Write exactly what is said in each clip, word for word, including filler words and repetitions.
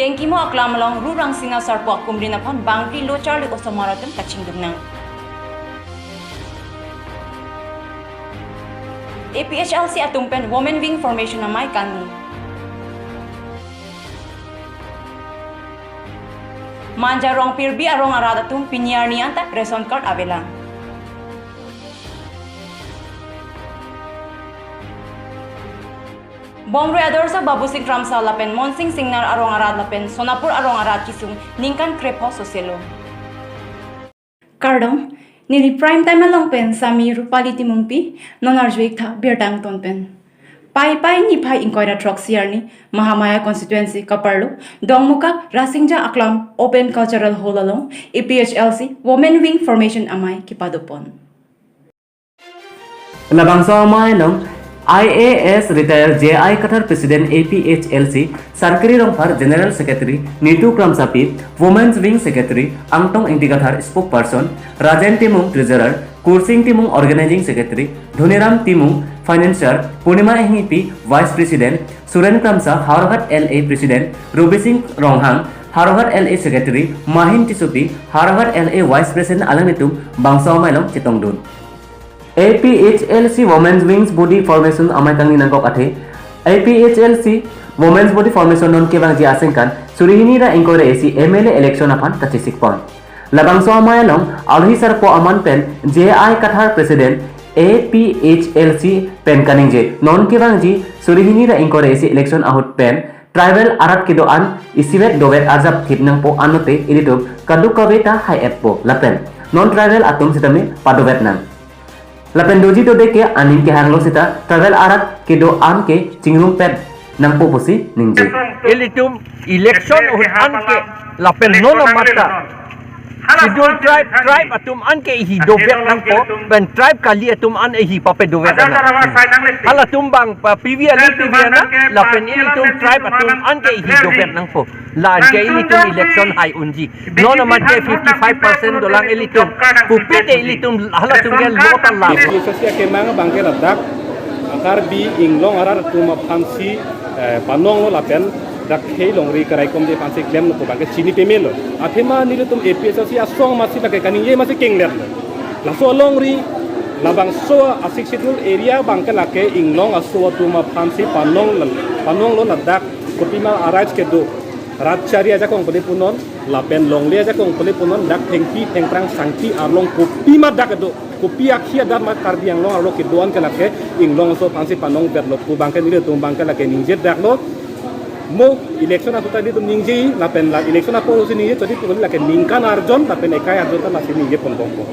Tengkimo aklam along Ru Rangsina Sarpo akumrin aphan bangphli lo charli osomar atum kachingdun nang. A P H L C atum pen Women Wing Formation amei kangni. Manja Rongpirbi arong arat atum pini arni anta ration card avelang. Bongrui Adorsha Babusing Kramsa lapen Monsing Singnar arong arat lapen Sonapur arong arat kesung ningkan krepho soselo. Kardom, neli Prime Time along pen Sami Rupali Timungpi, non arju-ik tha birta angton pen. Paipai niphai ingkoi ra throksi arni, Mahamaya Constituency kaparlo, Dongmukak Rasingja Aklam Open Cultural Hall along, A P H L C Women Wing Formation amei kepadopon. Labangso amei along I A S retired J I Kathar President A P H L C, Sarkiri Rongphar General Secretary, Nitu Kramsapi Women's Wing Secretary, Angtong Ingti Kathar Spokesperson, Rajen Timung Treasurer, Kursing Timung Organizing Secretary, Dhoniram Timung Financier, Purnima Enghipi Vice President, Suren Kramsa Howraghat L A President, Rubi Singh Ronghang Howraghat L A Secretary, Mahin Tissopi Howraghat L A Vice President alanglitum bangso amei along chetongdun. A P H L C Women's Wings Body Formation amei kangni nangkok athe, A P H L C Women's Body Formation non kevangji asengkan suri hini ra ingkoi ra isi M L A election aphan kachesikpon. Labangso amei along alohi sarpo aman pen J I Kathar President A P H L C pen kaningje, non kevangji suri hini ra ingkoi ra isi election ahut pen tribal arat kedo-an isivet dovet arjap thip nangpo, anlote ilitum kadokave ta hai-etpo lapen non tribal atum sitame padovet nang. Lapen doji dode ke aning kehanglo seta tribal arat kedo-an ke chingrumpet nangpo pusi ningje. Ilitum election ahut an ke lapen non amata Schedule tribe, tribe atum an ke ihi dovet nangpo, pen tribe kali atum an ihi papedovet nang. Halatum bang pa P V N, P V N na, lapen ilitum tribe atum an ke ihi dovet nangpo. La an ke ilitum election hai unji. Non amat ke fifty-five percent dolang ilitum. Pupe te ilitum halatum ke lo ta la. Sasi akemang abang ke ladak Karbi Anglong arat atum aphansi, eh, panonglo lapen dak khei longri karaikom de aphansi klemlo pu abang ke chini pemelo. Athema nelitum A P H L C asong masi lake kaningje masi kenglet. Laso alongri labangso a-Sixth Schedule area abang ke lake Anglong aso atum aphansi panong, panonglo ladak kopima a-rights kedo. Rat chari ajakong pule punon, lapen longle ajakong pule punon, dak thengpi, thengphrang, sangpi arlong kopima dak kedo, kopi akhi adat ma Karbi Anglong arlo kedo-an ke lake Anglong aso aphansi panongvetlo pu abang ke nelitum abang ke lake ningje daklo. Mo election ahut ta nelitum ningje, lapen la election apor si ningje, jadi pu lake ningkan arjon, lapen ekai arjon ta lasi ningje ponbompo.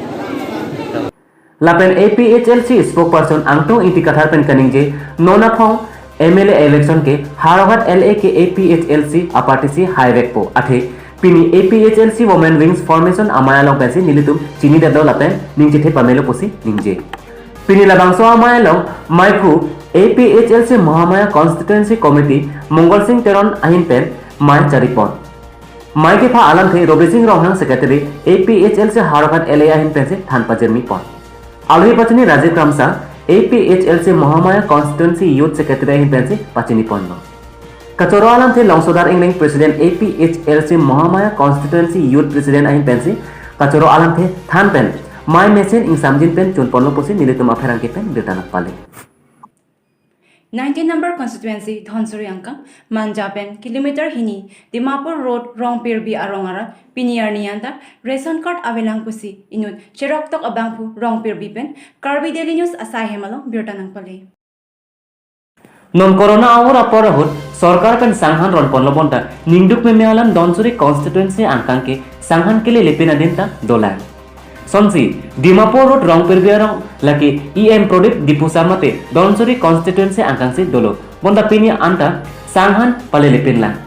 Lapen A P H L C spokesperson Angtong Ingti Kathar pen kaningje, non aphong M L A election ke Howraghat L A ke A P H L C aparty si haivekpo. Athe pini A P H L C Women Wings Formation amei along pensi nelitum chinidetlo lapen ningchethe pamelo pusi ningje. Pini labangso amei along meiphu A P H L C Mahamaya Constituency Committee Mongal Singh Teron ahin pen mei charipon. Mei kepha alamthe Rubi Singh Ronghang Secretary A P H L C Howraghat L A ahin pensi than pajirmipon. Alohi pachini Rajiv Kramsa A P H L C Mahamaya Constituency Youth Secretary ahin pensi pachiniponlo. Kachoro alamthe Longsodar Engleng President A P H L C Mahamaya Constituency Youth President ahin pensi kachoro alamthe than pen mei mesen ingsamjin pen chunponlo pusi nelitum apherangke pen birta nangpale. Nineteen number constituency Dhansiri angkang Manja pen kilometer hini Dimapur Road Rongpirbi arong arat pini arni anta ration card avelang pusi inut cheroktok abangphu Rongpirbi pen Karbi Daily News asai hem along birta nangpale. Non corona avur apor ahut sorkar pen sanghan ronponlo bonta ningduk meme alam Dhansiri constituency angkang ke sanghan kelelepin adin ta dolang. Sonsi Dimapur Road Rongpirbi arong lake E M Pradip Diphusa mate Dhansiri constituency angkangsi dolo. Bonta pini anta sanghan palelepinlang.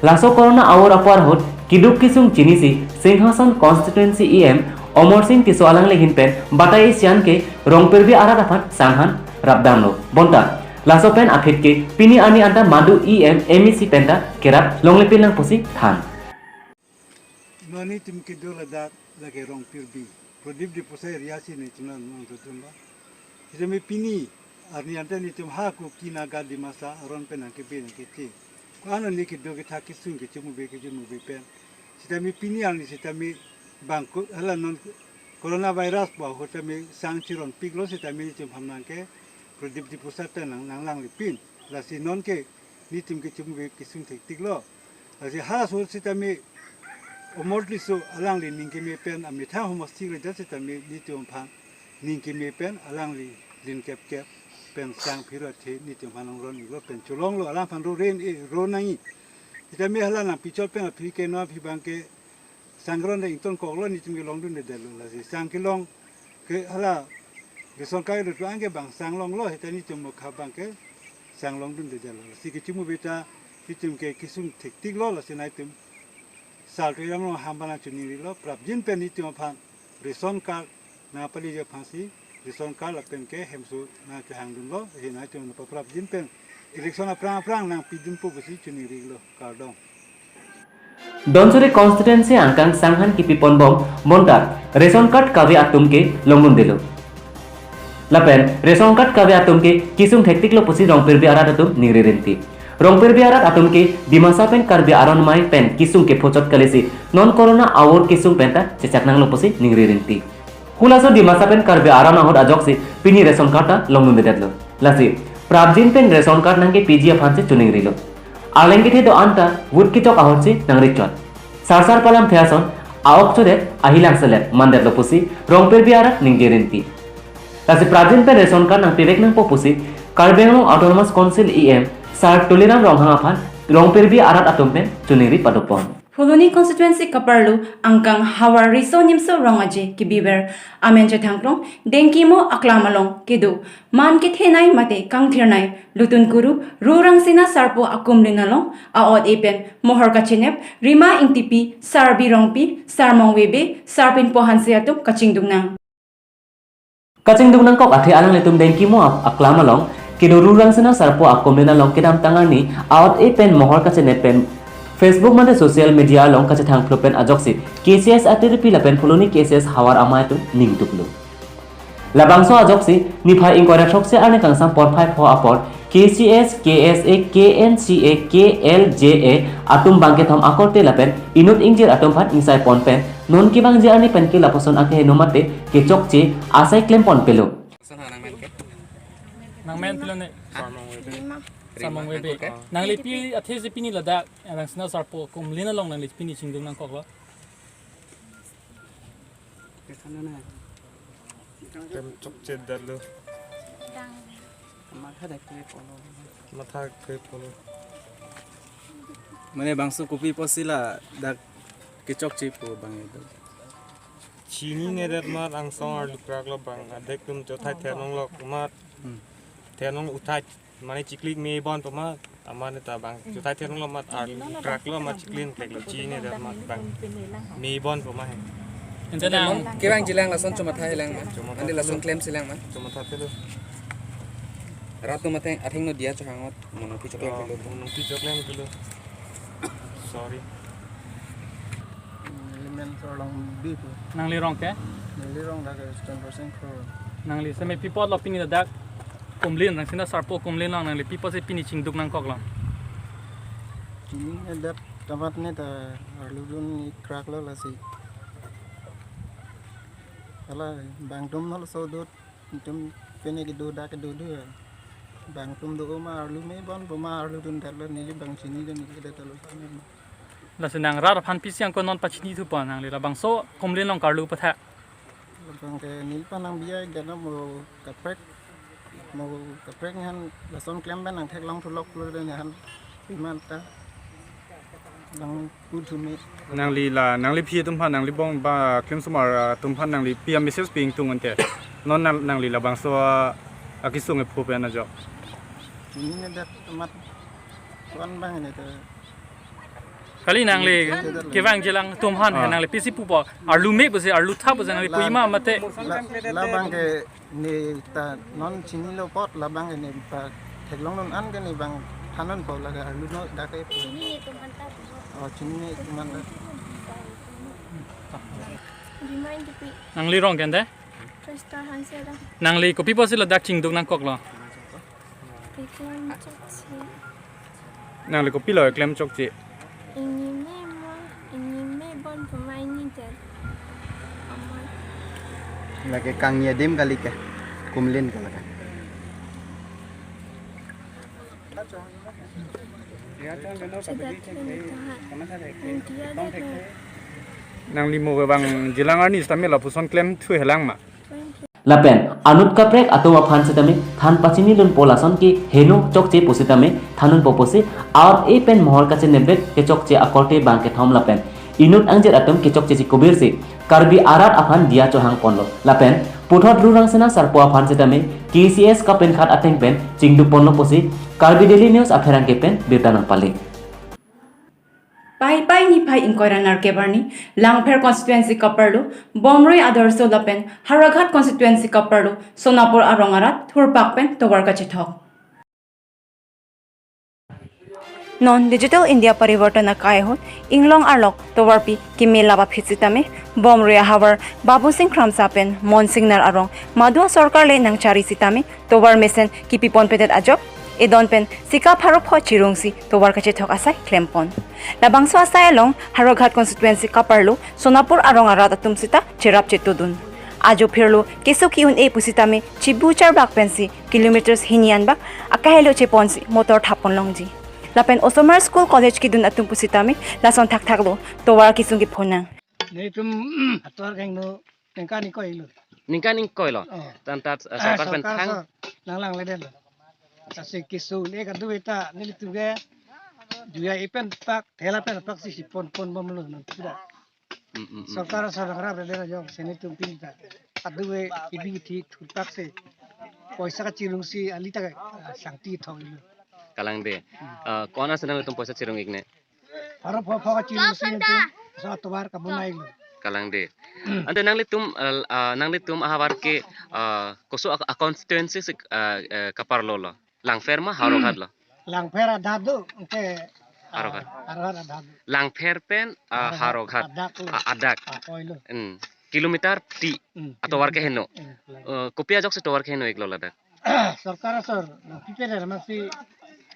Laso corona avur apor ahut keduk kesung chinisi Singhason constituency E M Amarsing Tisso alangli ahin pen batai isian ke Rongpirbi arat aphan sanghan rapdamlo. Bonta laso pen aphi ke pini arni anta madu E M M A C penta kerap longlepinlang pusi than. Non nelitum kedo ladak lake Rongpirbi, Pradip Diphusa area si nelitum nangtutun ba. Sitame pini arni anta nelitum ha Kuki Naga Dimasa aron pen nangkebi nangkete. Ko-an arni kedo kethak kesung kecho move kecho move pen. Sitame pini arni sitame bang ko hala non coronavirus pu ahut tame sang chiron piklo sitame nelitum aphan nangke Pradip Diphusa ta nang nanglanglipin. Lasi nonke nelitum kecho move kesung thektiklo. Lasi halaso sitame Omor Tisso alangli ning keme pen amethang homostik le jat sitame nelitum aphan ning keme pen alangli lin kep kep pen sang phiro athe nelitum aphan nangron iklo pen cholonglo alang aphan ro ren e ro nangji. Sitame hala nangpichot pen aphi ke no aphi bangke sang ron de ington koklo nelitum kelongdundedetlo lasi sang kelong ke hala ration card kedo tu-an ke bang sang longlo sita nelitum mokha bangke sang longdundedetlo. Lasi kecho move ta nelitum ke kesung thektiklo lasi nangtum Sar Tuliram Ronghang aphan nangchoningrilo prapjin pen nelitum aphan ration card nangpaleji aphansi ration card lapen ke hemso nangkehangdunlo, he nangtum nangpaprapjin pen election aphrang aphrang nangpidunpo pusi choningrilo, kardom. Dhansiri constituency angkang sanghan kipi ponbom bonta ration card kave atum ke longdundelo. Lapen ration card kave atum ke kesung thektiklo pusi Rongpirbi arat atum ningri rinti. Rongpirbi arat atum ke Dimasa pen Karbi aron amei pen kesung kephochot kalisi non corona avur kesung penta chechak nanglo pusi ningri rinti. Hulaso Dimasa pen Karbi aron ahut ajoksi pini ration card ta longdundedetlo. Lasi prapjin pen ration card nangkepiji aphansi choningrilo. Arleng kethe do-an ta vote kechok ahutsi nangrichot. Sarsar palamthe ason a-ok chodet ahilang selep mandetlo pusi Rongpirbi arat ningje rinti. Lasi prapjin pen ration card nangpivek nangpo pusi Karbi Anglong Autonomous Council E M Sar Tuliram Ronghang aphan Rongpirbi arat atum pen choningri padopon. Phuloni constituency kaparlo angkang Hawar Riso Nimso Rong Aje kebiver amen chethangklong Dengkimo aklam along kedo man kethenei mate kangthirnei Lutun Kuru Ru Rangsina Sarpo akumlin along a-ot-e pen mohor kachenep Rima Ingtipi, Sarbi Rongpi, Sarmong Vebe, Sarpinpo Hanse atum kachingduk nang. Kachingduk nangkok athe alanglitum Dengkimo ap-, aklam along kedo Ru Rangsina Sarpo akumlin along kedamtang arni a-ot-e pen mohor kachenep pen Facebook mate social media along kachethangphlu pen ajoksi K C S atirpi lapen Phuloni K C S havar amei atum ningduklo. Labangso ajoksi niphai ingkoi ra throksi arni kangsam porphai pho apor K C S, K S A, K N C A, K L J A atum bangkethom akorte lapen inut ingjir atum aphan ingsai pon pen non kevangji arni pen ke lapuson akeheno mate kechokche asai klem pon pelo. Nangmen pilo ne? Sarmong Vebe. Sarmong Vebe. Nangli pi athe si pini ladak Rangsina Sarpo akumlin along nangli pini chingduk nangkoklo? Klem chokche detlo. Matha dak ke polo. Matha ke polo. Mane bangso kopi pusi ladak kechokche pu bang itu. Chininedet mat angsong arlu kraklo bang adek atum chothai thenonglok mat. Hmm. Thenong uthai mane chiklik me bon puma amane ta bang chothai thenonglo mat arlu kraklo mat chiklin kleklo chininedet mat bang me bon puma he. Ente nang kevangjilang lason chomathahelang ma. Chomatha ante lason thelo. Klemsilang ma. Chomatha thelo. Rat atum athe athengno diya chohang ot. Mono pi choklem Oh, kilo. Mono pi choklem kilo. Sorry. Neli men Sorlong Bipu. Nangli rong ke? Neli rong dak Western Percent Kro. Nangli seme pi apotlo pini ladak akumlin Rangsina Sarpo akumlin along nangli pi apotsi pini chingduk nangkoklo? Chininedet amat ne ta arlu dun ikraklo lasi. Hala bang atum nol so dut. Itum pene kedo dak kedo do. Bang atum do ma arlu me bon puma arlu dundetlo neli bang chinilo neli kedetlo. Lasi nang rat aphan pisi angko non pachinithupo nangli labangso akumlin along karlu patha? Labang ke neli aphan nang biya gana mo kaprek. Mo kaprek ngan lason klem pen nang theklong thulok lo den ngan. Iman ta. Nang puthu me. Nangli la, nangli aphi atum aphan, nangli bong ba klim sumar, ah, atum aphan nangli pi a-message pi ingtung ante. Non nang, nangli labangso, ah, akesung ephu pen ajok. Chininedet amat. Kon bang ne te. Kali nangli kevangjilang atum aphan, ah, nangli pisi pupo. Arlu me pusi, arlu tha pusi nangli pu ima mate. La, labang ke ne ta non chinilo apot labang ke ne pa theklong non an ke ne bang than nonpo lake arlu no dak ke pu. Chinine atum aphan ta. Oh, chinine atum aphan ta. Rima Ingtipi. Nangli rong ke ante? Trista Hanse ta. Nangli kopi apotsi ladak chingduk nangkoklo? Itum chokche. Nangli kopilo klem chokche? Ingni me mo, ingni me bon puma ingni jan. Amoi. Lake kangni adim kali ke, kumlin ke lake. Sedat kami tuhan. Ingni dia deh. Nangli mo bang jilang arni sitame lapuson klemthu helang ma? Lapen anut kaprek atum aphan sitame than pachini dunpo, lason ke heno chokche pusitame than dunpo pusi R A pen mohor kachinebet kechokche akorte bang kethom lapen inut angjir atum kechokche si kubirsi Karbi arat aphan diya chohang ponlo. Lapen puthot Ru Rangsina Sarpo aphan sitame K C S kapenkhat ateng pen chingduk ponlo pusi Karbi Daily News apherangke pen birta nangpale. Paipai niphai ingkoi ra nerkep arni Langpher constituency kaparlo Bomrui Adarsho lapen Howraghat constituency kaparlo Sonapur arong arat thurpak pen tovar kachethok. Non Digital India Parivartan akai ahut inglong arlok tovarpi keme lap aphi sitame Bomrui ahavar Babusing Kramsa pen Monsingnar arong madu asorkar le nangchari sitame tovar mesen kipi ponpedet ajok edon pen sika pharo pho chirungsi tovar kachethok asai klempon. Labangso asai along Howraghat constituency kaparlo Sonapur arong arat atum sita cherap chetudun. Ajo phirlo keso ki-un-e pusitame chibu charbak pensi kilometers hini anbak akahelo cheponsi motor thapon longji. Lapen osomar school college kedun atum pusitame lason thakthaklo tovar kesung kephonang. Netum atovar kengno ningkan ingkoi lo. Ningkan ingkoi lo. Oh. Tan tat, eh, ah, sorkar pen sorkar thang. Sor nanglang leden lo. Asa si keso le kadu eta nelitum ke juya ipen pak thela pen pak si si pon pon bomlo nang sudah. Mm, mm, mm, sorkar mm. Sor nangrap leden ajok si netum pini ta. Kadu e ibi thi thurpak si. Poisa kachirungsi ali ta, ah, sangti thong lo. Kalang de. Hmm. Eh, kona senang netum poisa chirung ikne? Pharo pho pho kachirungsi netum so atovar kabonai lo. Kalang de. Ante nanglitum, eh, ah, nanglitum ahavar ke, ah, koso a, a constituency si, ah, eh, kaparlo lo? Langpher ma Howraghat lo? Langpher adak do, ke, ah, Howraghat. Howraghat adak do. Langpher pen, ah, Howraghat. Howraghat. Adak lo. Ah, adak. Ah, koi lo. Hmm. Kilometer ti. Hmm. Atovar keheno. Hmm, kalang. Eh, kopi ajok si tovar keheno iklo ladak? Sorkar asor nangpipe der masi.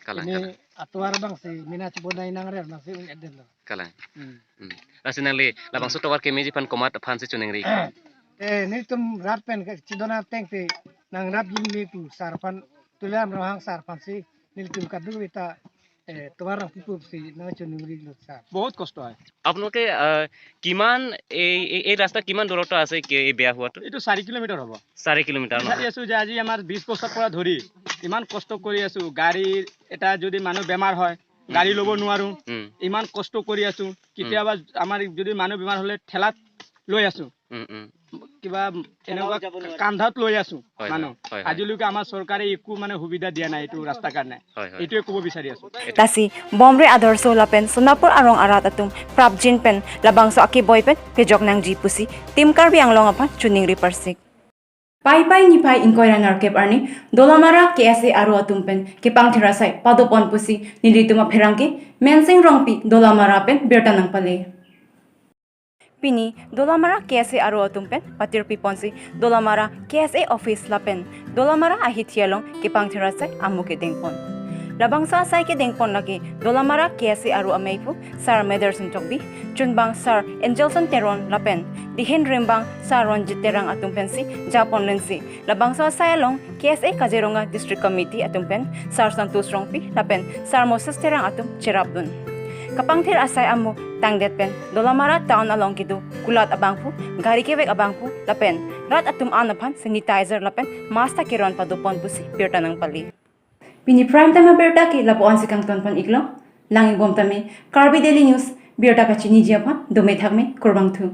Kalang, ini kalang. Atovar bang si mina chibonai nangrer masi un-edetlo. Kalang. Hmm. Hmm. Lasi nangli labangso tovar kemeji aphan komat aphansi choningri? Eh, netum rat pen ke chidon ateng si nangrap jin me pu sar aphan Tuliram Ronghang sar aphansi nelitum kadu eta, eh, tovar nangpipo pusi nangchoningrilo sar. বহুত কষ্ট হয়। আপোনালোকে, আহ, কিমান এই, এই, এই ৰাস্তা কিমান দূৰত্ব আছে কি এই বেয়া হোৱাটো? এইটো চাৰি কিলোমিটাৰ হ'ব। চাৰি কিলোমিটাৰ ন? বিচাৰি আছো যে আজি আমাৰ বিশ বছৰ পৰা ধৰি ইমান কষ্ট কৰি আছো। গাড়ী এটা যদি মানুহ বেমাৰ হয়, গাড়ী ল'ব নোৱাৰো। উম। ইমান কষ্ট কৰি আছো। কেতিয়াবা আমাৰ যদি মানুহ বেমাৰ হ'লে ঠেলাত লৈ আছো। উম, উম। কিবা এনেকুৱা কান্ধত লৈ আছো। হয়, হয়, মানুহ। হয়, হয়। আজিলৈকে আমাৰ চৰকাৰে একো মানে সুবিধা দিয়া নাই এইটো ৰাস্তাৰ কাৰণে। হয়, হয়। এইটোৱে ক'ব বিচাৰি আছো। Lasi Bomrui Adarsho lapen Sonapur arong arat atum prapjin pen labangso akeboi pen pejok nangji pusi Team Karbi Anglong aphan choningri parsik. Paipai niphai ingkoi ra nerkep arni Dolamara K S A aro atum pen kepangthir asai padopon pusi nelitum apherangke Mensing Rongpi Dolamara pen birta nangpale. Pini Dolamara K S A aro atum pen patirpi ponsi Dolamara K S A office lapen Dolamara ahithi along kepangthir asai amo kedengpon. Labangso asai kedengpon lake Dolamara K S A aro ameiphu Sar Mederson Tokbi, chunbang Sar Angelson Teron lapen dihin rimbang Sar Ronjit Terang atum pensi japon lensi labangso asai along K S A Kaziranga District Committee atum pen Sar Santosh Rongpi lapen Sar Moses Terang atum cherapdun. Kepangthir asai amo tangdet pen Dolamara town along kedo kulat abangphu, gari kevek abangphu lapen rat atum an aphan sanitizer lapen mask ta keron padopon pusi birta nangpale. Pini prime time abirta ke lapu-ansi kangton pon iklo. Lang-ik bom tame Karbi Daily News birta kachiniji aphan dome thakme, kurvangthu.